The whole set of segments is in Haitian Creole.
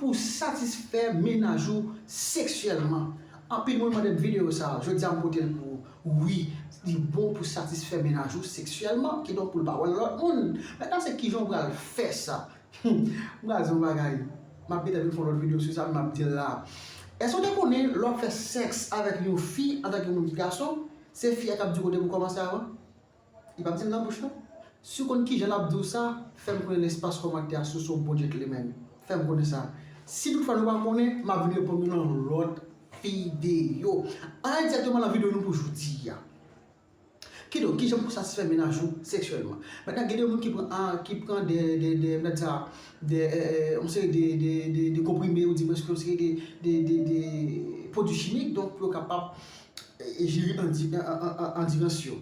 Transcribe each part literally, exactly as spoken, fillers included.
Pou satisfè mennaj ou seksyèlman. Anpil moun mande m videyo sa a, jodi a m pote l pou ou. Wi, li bon pou satisfè mennaj ou seksyèlman, kidonk pou l pa wè lòt moun. Mentnan se kijan w pral fè sa. Hmm, m pral di w yon bagay. M ap gentan vin fè yon lòt videyo sou sa, men m ap di l la. Èske w te konnen lè w ap fè sèks avèk yon fi antanke moun ki gason, se fi a k ap di w kote pou kòmanse avan? Li p ap di l nan bouch non. Si w konn kijan l ap di w sa, fè m konnen nan espas kòmantè a si w se yon bon gentleman. Fè m konnen sa. Si toutfwa nou pa konnen, m ap vin reponn nou nan yon lòt videyo. Ann ale dirèkteman nan videyo nou pou jodi a. Kidonk, kijan pou satisfè mennaj ou seksyèlman? Mentnan, gen de moun ki pran, a, ki pran de, de, de, m ta di sa, de, e, e, yon seri de, de, de, de konprime, ou di mwen, yon seri de, de, de, de pwodui chimik, donk, pou yo kapab, e, e, jere andi-, an, an, an, andirans yo.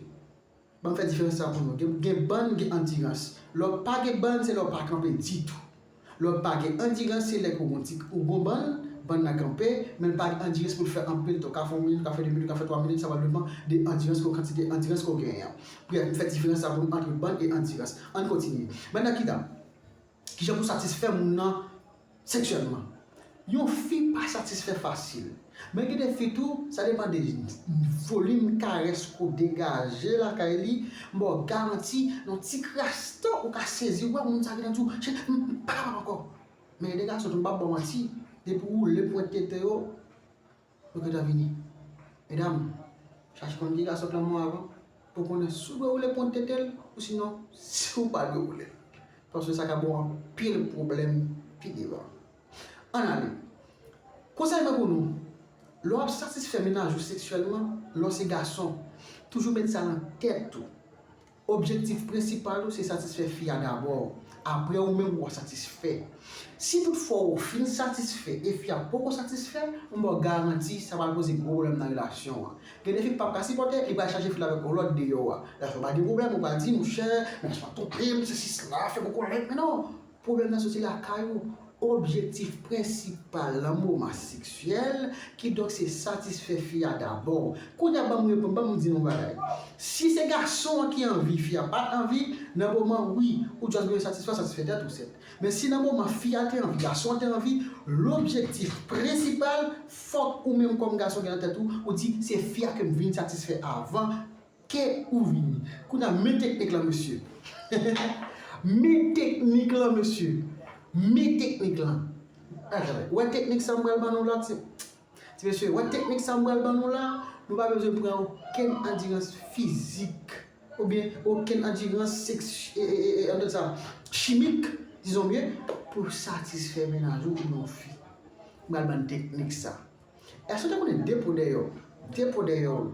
Ban m fè diferans sa pou nou. Gen, gen bann, gen andirans. Lè w pa gen bann, se lè w pa kanpe ditou. Lè w pa gen andirans, se lè ke w gon ti, ou gon bann, bann nan kanpe, men l pa gen andirans pou l fè anpil tan. Ou ka fè yon minit, ou ka fè de minit, ou ka fè twa minit, sa va depann de andirans ke w, kantite andirans ke w genyen an. Brèf, m fè diferans sa pou nou ant bann e andirans. Ann kontinye. Mentnan, kidonk, kijan pou satisfè moun nan seksyèlman? Yon fi pa satisfè fasil. Men gen de fi tou, sa depann de volim karès ke w degaje lakay li, m ba w garanti, nan ti kras tan, ou ka sezi, w wè moun sa gentan di w, "Cheri, m, m pa kapab ankò." Men gen de gason tou, m p ap ba w manti, depi w woule pwent tete yo, yo gentan vini. Medam, chache konn ki gason k lanmò avan, pou konnen si w dwe woule pwent tete l, ou sinon, si w pa dwe woule l. Paske sa ka ba w anpil pwoblèm pi devan. Ann ale. Konsèy mwen pou nou, lè w ap satisfè mennaj ou seksyèlman, lè w se gason, toujou met sa nan tèt ou. Objektif prensipal ou se satisfè fi a dabò. Apre ou menm ou a satisfè. Si toutfwa ou fin satisfè e fi a poko satisfè, m ba w garanti sa pral poze gwo pwoblèm nan relasyon an. Gen de fi k p ap ka sipòte, li pral chache fil avèk yon lòt deyò a. Lè sa pa gen pwoblèm, ou pral di, "Monchè, men sa twonpe m, sesi sela, fè m kolèk." Men non, pwoblèm nan soti lakay ou. Objektif prensipal nan moman seksyèl, kidonk se satisfè fi a dabò. Kounye a ban m reponn, ban m di nou yon bagay. Si se gason an ki anvi, fi a pa t anvi, nan moman wi, ou just bezwen satisfè, satisfè tèt ou sèt. Men si nan moman fi a te anvi, gason an te anvi, lobjektif prensipal, fòk ou menm kòm gason gen nan tèt ou, ou di, "Se fi a ke m vin satisfè avan ke ou vini." Kounye a, men teknik lan, mesye. Men teknik lan, mesye. Men teknik lan. Atande, wè teknik sa m pral ban nou la, ti, ti mesye, wè teknik sa m pral ban nou la, nou pa bezwen pran okenn andirans fizik. Oubyen okenn andirans seks-, e, e, e, e, ann di sa, chimik, dizon byen, pou satisfè mennaj ou oubyen yon fi. M pral ban n teknik sa. Èske w te konnen de po dèyè w, de po dèyè w,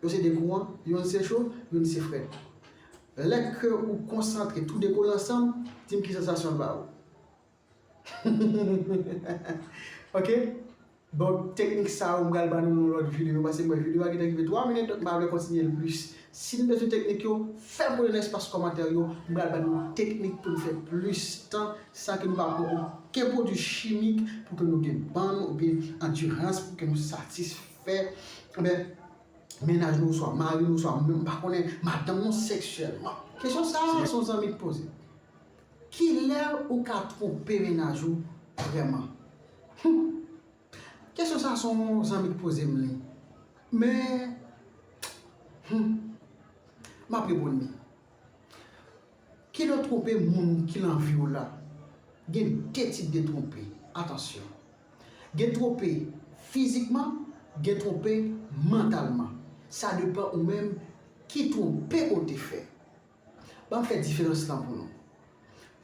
yo se de kouran, youn se cho, youn se frèt? Lè ke ou konsantre tou de kole ansanm, di m ki sansasyon l ba ou. Ok? Bon, teknik sa yo, m pral ban nou nan lòt videyo, paske m wè videyo a gentan rive twa minit, donk m pa vle kontinye l plis. Si n bezwen teknik yo, fè m konnen nan espas kòmantè yo, m pral ban nou teknik pou n fè plis tan, san ke nou pa pran okenn pwodui chimik pou ke nou gen bann oubyen andirans pou ke nou satisfè, oubyen mennaj nou, oswa mari nou, oswa menm, m pa konnen, madanm nou seksyèlman. Kesyon sa a, se yon zanmi k poze. Kilè ou ka twonpe mennaj ou vrèman? Hmm. Kesyon sa a, se yon zanmi k poze m li. Men, hmm, m ap reponn li. Kilè w twonpe moun ki nan vi w la? Gen de tip de twonpe. Atansyon. Gen twonpe fizikman, gen twonpe mantalman. Sa depann ou menm ki twonpe ke w te fè. Ban m fè diferans lan pou nou.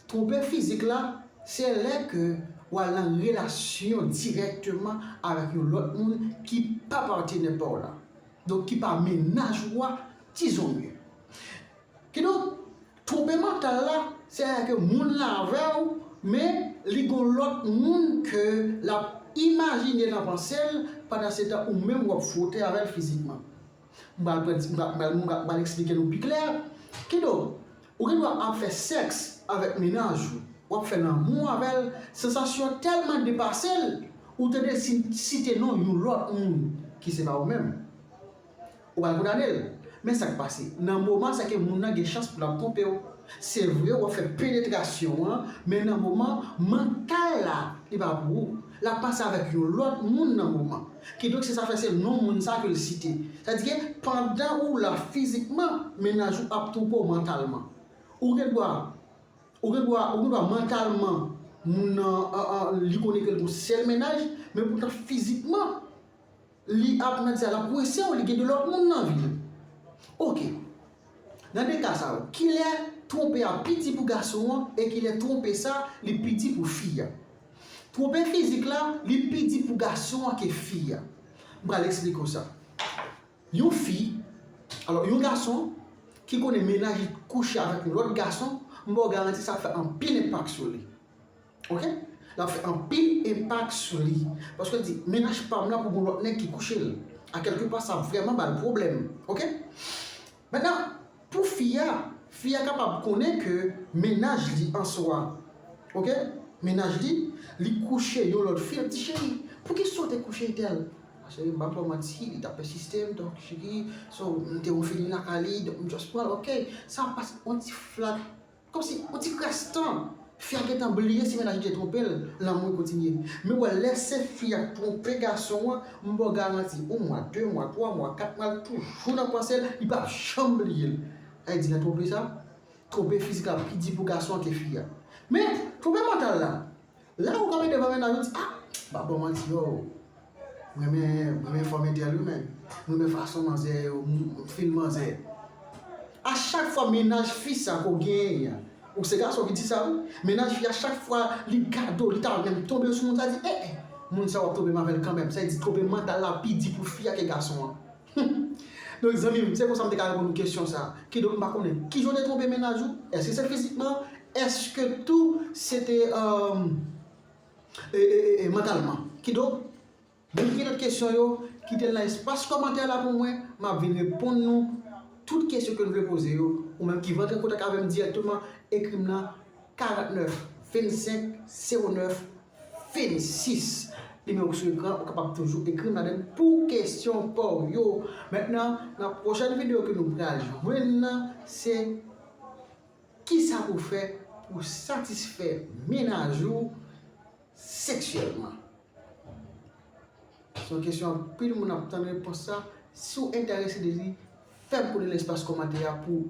Twonpe fizik la, se lè ke w al nan relasyon dirèkteman avèk yon lòt moun ki pa patnè pa w la. Donk, ki pa mennaj ou a, dizon byen. Kidonk, twonpe mantal la, se lè ke moun lan avè w, men li gon lòt moun ke l ap imajine nan panse l, pandan se tan ou menm w ap fwote avè l fizikman. M pral pran, m pral, m pral, m pral, m pral eksplike nou pi klè. Kidonk, ou gen dwa ap fè sèks avèk mennaj ou, w ap fè lanmou avè l, sansasyon tèlman depase l, ou tande si, site non yon lòt moun ki se pa ou menm. Ou pral kondane l. Men sa k pase, nan moman sa ke moun nan gen chans pou l ap twonpe w. Se vre, w ap fè penetrasyon an, men nan moman, mantal la, li pa pou ou. L ap pase avèk yon lòt moun nan moman. Kidonk, se sa fè se non moun sa ke l site. Sa di ke pandan ou la fizikman, mennaj ou ap twonpe w mantalman. Ou gen dwa, ou gen dwa, ou gen dwa mantalman, moun nan, an, an, li konnen ke l gon sèl mennaj, men poutan fizikman, li ap nan di sa, l ap kwense w, li gen de lòt moun nan vi l. Oke. Nan de ka sa yo, kilè twonpe a pi di pou gason an e kilè twonpe sa, li pi di pou fi a? Twonpe fizik la, li pi di pou gason an ke fi a. M pral eksplike w sa. Yon fi, alò, yon gason ki konnen mennaj li kouche avèk yon lòt gason, m ba w garanti sa ap fè anpil enpak sou li. Oke? L ap fè anpil enpak sou li. Paske l di, mennaj pa m lan pou gon lòt nèg ki kouche l. A kèlke pa, sa ap vrèman ba l pwoblèm. Oke? Mentnan, pou fi a, fi a kapab konnen ke mennaj li an swa, oke? Mennaj li, li kouche yon lòt fi, l ap di, cheri, poukisa w te kouche tèl? A cheri, m p ap ba w manti, li t ap pèsiste m, donk, cheri, so, m te yon feeling lakay li, donk, m just pran l, oke? Sa ap pase yon ti flat, kòmsi, yon ti kras tan. Fi a gentan bliye si mennaj li te twonpe l, lanmou yo kontinye. Men w wè, lè se fi a k twonpe gason an, m ba w garanti, yon mwa, de mwa, twa mwa, kat mwa, l toujou nan panse l, li p ap janm bliye l. Sa vle di nan twonpe sa, twonpe fizik la pi di pou gason an ke fi a. Men, twonpe mantal la, la ou kanpe devan mennaj ou di, ah, m p ap ba w manti, yo. M renmen, m renmen fòm entèl wi, men. M renmen fason manzè yo, m, m fil manzè. A chak fwa mennaj fi sa ke w genyen an, ou se gason ki di sa wi, mennaj fi a chak fwa li gade w, li ta menm tonbe sou moun sa, di, eh, eh, moun sa w ap twonpe m avè l kanmenm. Sa vle di twonpe mantal la pi di pou fi a ke gason an. Donk, zanmi m, se konsa m te ka reponn ou kesyon sa. Kidonk, m pa konnen kijan w te twonpe mennaj ou. Èske se fizikman? Èske tou se te, euh, e, e, e, e, mantalman? Kidonk, menm ki lòt kesyon yo, kite l nan espas kòmantè la pou mwen, m ap vin reponn nou tout kesyon ke nou vle poze yo. Ou menm ki vle antre an kontak avè m dirèkteman, ekri m nan karant nèf, vennsenk, zewo nèf, vennsis. Nimewo ki sou ekran, ou kapab toujou ekri m ladan l pou kesyon pa w yo. Mentnan, nan pwochèn videyo ke nou pral jwenn nan, se kisa pou w fè pou w satisfè mennaj ou seksyèlman. Se yon kesyon anpil moun ap tann repons sa. Si w enterese de li, fè m konnen nan espas kòmantè a pou